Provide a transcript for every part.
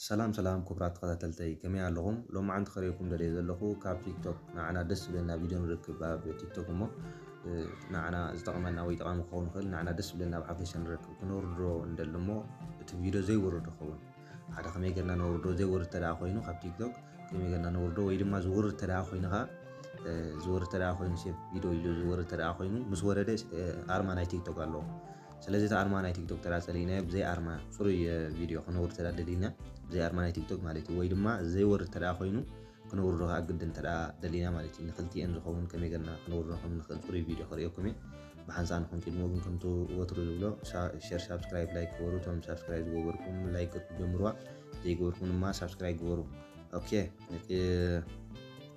ሰላም ሰላም ክቡራት ተኸታተልተይ፣ ከመይ ኣለኹም? ሎማዓንቲ ክርእየኩም ደልየ ዘለኹ ካብ ቲክቶክ ንዓና ደስ ዝብለና ቪድዮ ንረክብ ኣብ ቲክቶክ እሞ፣ እ፣ ንዓና ዝጠቕመና ወይ ጠቓሚ ክኸውን ይኽእል፣ ንዓና ደስ ዝብለና ኣብ ሓፈሻ ንረክብ ክነውርዶ እንደሊ እሞ እቲ ቪድዮ ዘይወርድ ይኸውን። ሓደ ከመይ ጌርና ነውርዶ ዘይወርድ ተደኣ ኮይኑ ካብ ቲክቶክ ከመይ ጌርና ነውርዶ ወይ ድማ ዝወርድ ተደኣ ኮይኑ ኸኣ፣ እ፣ ዝወርድ ተደኣ ኮይኑ ሴፍ ቪድዮ ኢሉ ዝወርድ ተደኣ ኮይኑ ምስ ወረደ፣ እ፣ ኣርማ ናይ ቲክቶክ ኣለዎ። ስለዚ እቲ ኣርማ ናይ ቲክቶክ ተራ ጸሊእናዮ ብዘይ ኣርማ ጽሩይ፣ እ፣ ቪድዮ ክነውርድ ተራ ደሊና ብዘይ ኣርማ ናይ ቲክቶክ ማለት እዩ። ወይ ድማ ዘይወርድ ተራ ኮይኑ ክነውርዶ ከኣ ግድን ተራ ደሊና ማለት እዩ። ንክልቲኤን ዝኸውን ከመይ ጌርና ክነውርዶ ከም ንኽእል ጽሩይ ቪድዮ ክርእየኩም እየ። ብሓንሳእ ንኹም ቅድሞ ግን ከምቲ ወትሩ ዝብሎ ሳ-፣ ሸር፣ ሳብስክራይብ፣ ላይክ ግበሩ። እቶም ሳብስክራይብ ዝገበርኩም ላይክ ጀምሩዋ። ዘይገበርኩም ድማ ሳብስክራይብ ግበሩ። ኦኬ፣ ነቲ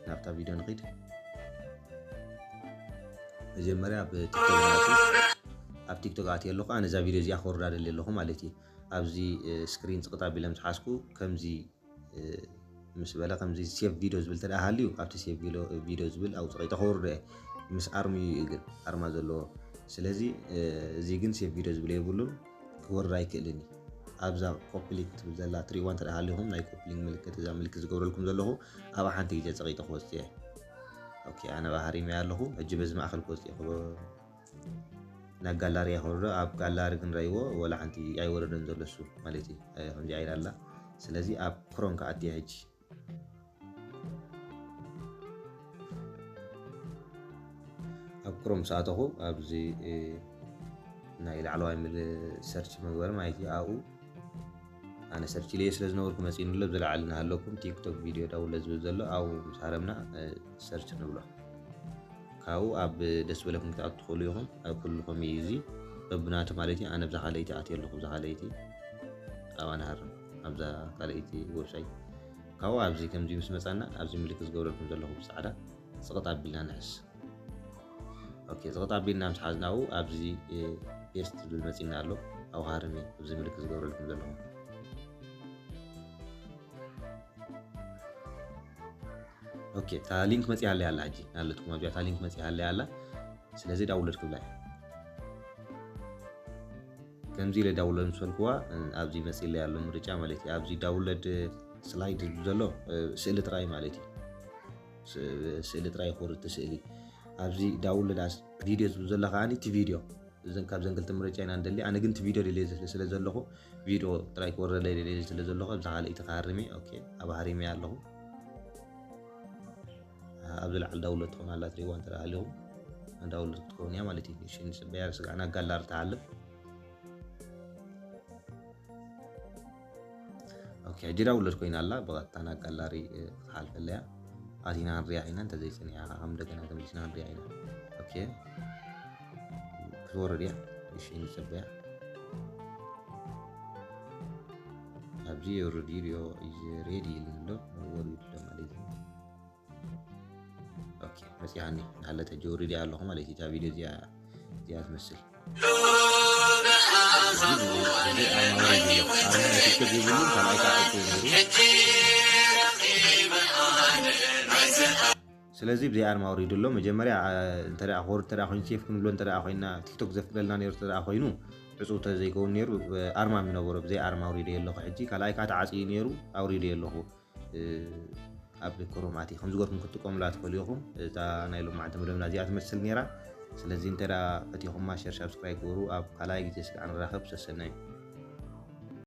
ናብታ ቪድዮ ንኺድ። መጀመርያ ኣብ ቲክቶክ ኣትዩ፣ ኣብ ቲክቶክ ኣትየ ኣለኹ። ኣነ እዛ ቪድዮ እዚኣ ከወርዳ ደልየ ኣለኹ ማለት እዩ። ኣብዚ፣ እ፣ ስክሪን ጽቕጥ ኣቢለ ምስ ሓዝኩ፣ ከምዚ፣ እ፣ ምስ በለ፣ ከምዚ ሴቭ ቪድዮ ዝብል ተደኣ ሃልዩ፣ ኣብቲ ሴቭ ቪድዮ፣ ቪድዮ ዝብል ኣብኡ ጸቒጠ ከወርዶ እየ። ምስ ኣርምኡ እዩ ግን፣ ኣርማ ዘለዎ። ስለዚ፣ እ፣ እዚ ግን ሴቭ ቪድዮ ዝብል የብሉን፣ ክወርድ ኣይክእልን እዩ። ኣብዛ ኮፒ ሊንክ ትብል ዘላ ትርእይዋ እንተ ደኣ ሃሊኹም፣ ናይ ኮፒ ሊንክ ምልክት፣ እዛ ምልክት ዝገብረልኩም ዘለኹ፣ ኣብኣ ሓንቲ ግዜ ጸቒጠ ክወጽእ እየ። ኦኬ፣ ኣነ ብሃሪመያ ኣለኹ። ሕጂ በዚ ማእከል ክወጽእ እየ። ክበ-፣ ናብ ጋላሪ እየ ክወርዶ። ኣብ ጋላሪ ግን ረእይዎ፣ ወላ ሓንቲ ኣይወረደን ዘሎ እሱ ማለት እዩ። እ፣ ከምዚኣ ኢላ ኣላ። ስለዚ ኣብ ክሮም ክኣቱ እየ ሕጂ። ኣብ ክሮም ምስ ኣተኹ ኣብዚ፣ እ፣ ናይ ላዕለዋይ ምል-፣ ሰርች መግበሪ ማለት እዩ። ኣብኡ ኣነ ሰርች ኢለዮ ስለ ዝነበርኩ መጺእኒ ኣሎ። ብዝለዓለ እናሃለኩም ቲክቶክ ቪድዮ ዳውንሎድ ዝብል ዘሎ ኣብኡ ምስ ሃረምና፣ እ፣ ሰርች ንብሎ። ካብኡ ኣብ ደስ ዝበለኩም ክትኣቱ ትኽእሉ ኢኹም። ኣብ ኩሉ ከምኡ እዩ እዚ በብናቱ ማለት እዩ። ኣነ ብዛ ካልኣይቲ ኣትየ ኣለኹ፣ ብዛ ካልኣይቲ ኣብኣ ንሃርም፣ ኣብዛ ካልኣይቲ ዌብሳይት። ካብኡ ኣብዚ ከምዚ ምስ መጻና፣ ኣብዚ ምልክት ዝገብረልኩም ዘለኹ ብጻዕዳ ጽቕጥ ኣቢልና ንሕዝ። ኦኬ፣ ጽቕጥ ኣቢልና ምስ ሓዝናኡ ኣብዚ፣ እ፣ ፔስት ዝብል መጺና ኣሎ። ኣብኡ ሃርም እየ፣ ኣብዚ ምልክት ዝገብረልኩም ዘለኹ። ኦኬ፣ እታ ሊንክ መጺኣ ኣላ ኣላ ሕጂ፣ ናለትኩም ኣብዚኣ እታ ሊንክ መጺኣ ኣላ ኣላ። ስለዚ ዳውንሎድ ክብላ እየ። ከምዚ ኢለ ዳውንሎድ ምስ በልክዋ፣ እ፣ ኣብዚ መጺለይ ኣሎ ምርጫ ማለት እዩ። ኣብዚ ዳውንሎድ ስላይድ ዝብል ዘሎ፣ እ፣ ስእሊ ጥራይ ማለት እዩ። ስ-፣ ስእሊ ጥራይ ይኾርድ እቲ ስእሊ። ኣብዚ ዳውንሎድ ኣስ ቪድዮ ዝብል ዘሎ ከኣ እቲ ቪድዮ። እዘን ካብዘን ክልተ ምርጫ ኢና ንደሊ። ኣነ ግን እቲ ቪድዮ ደልየ ስለ ዘለኹ፣ ቪድዮ ጥራይ ክወርደለይ ደልየ ስለ ዘለኹ፣ ኣብዛ ካልኣይቲ ክሃርም እየ። ኦኬ፣ ኣብ ሃሪመያ ኣለኹ። ኣብዚ ላዕሊ ዳውንሎድ ትኾን ኣላ ትርእይዋ እንተ ደኣ ሃሊኹም፣ ዳውንሎድ ክትከውን እያ ማለት እዩ። እሺ፣ ንጽበያ ስጋዕና ጋላሪ ትሓልፍ። ኦኬ፣ ሕጂ ዳውንሎድ ኮይና ኣላ፣ ብቐጥታ ናብ ጋላሪ፣ እ፣ ክትሓልፈላ እያ። ኣቲና ክንሪኣ ኢና፣ እንተዘይጸኒሓ ከዓ ከም እንደገና ተመሊስና ክንሪኣ ኢና። ኦኬ፣ ክትወርድ እያ። እሺ፣ ንጸበያ። ኣብዚ ወርድ እዩ፣ ሪዮ ኢዝ ሬዲ ኢሉ ኣሎ፣ ወሪዱ ኣሎ ማለት እዩ። ኦኬ፣ መጺኣኒ። ናለተ ጆሪ ዲኣ ኣለኹ ማለት እዩ። እታ ቪድዮ እዚኣ፣ እዚኣ ትመስል። እዚ ብዘይ ኣርማ ወሪዱ ኣሎ። ኣርማ ናይ ቲክቶክ የብሉን፣ ካልኣይ ከዓ ዕጹው ነይሩ። ስለዚ ብዘይ ኣርማ ወሪዱ ኣሎ። መጀመርያ፣ አ፣ እንተ ደኣ ክወርድ እንተ ደኣ ኮይኑ፣ ሴፍ ክንብሎ እንተ ደኣ ኮይና፣ ቲክቶክ ዘፍቅደልና ነይሩ እንተ ደኣ ኮይኑ፣ ዕጹው እንተ ዘይከውን ነይሩ፣ እ፣ ኣርማ ምነበሮ፣ ብዘይ ኣርማ ኣውሪደዮ ኣለኹ። ሕጂ ካልኣይ ከዓ ተዓጽዩ ነይሩ፣ ኣውሪደዮ ኣለኹ። እ፣ ኣብ ክሮም ኣትየ ከም ዝገርኩም ክትጥቀሙላ ትኽእሉ ኢኹም። እዛ ናይ ሎማዓንቲ መደብና እዚኣ ትመስል ነይራ። ስለዚ እንተ ደኣ ፈቲኹማ ሸር፣ ሳብስክራይብ ግበሩ። ኣብ ካልኣይ ግዜ ስጋዕ ንራኸብ። ሰሰናዩ።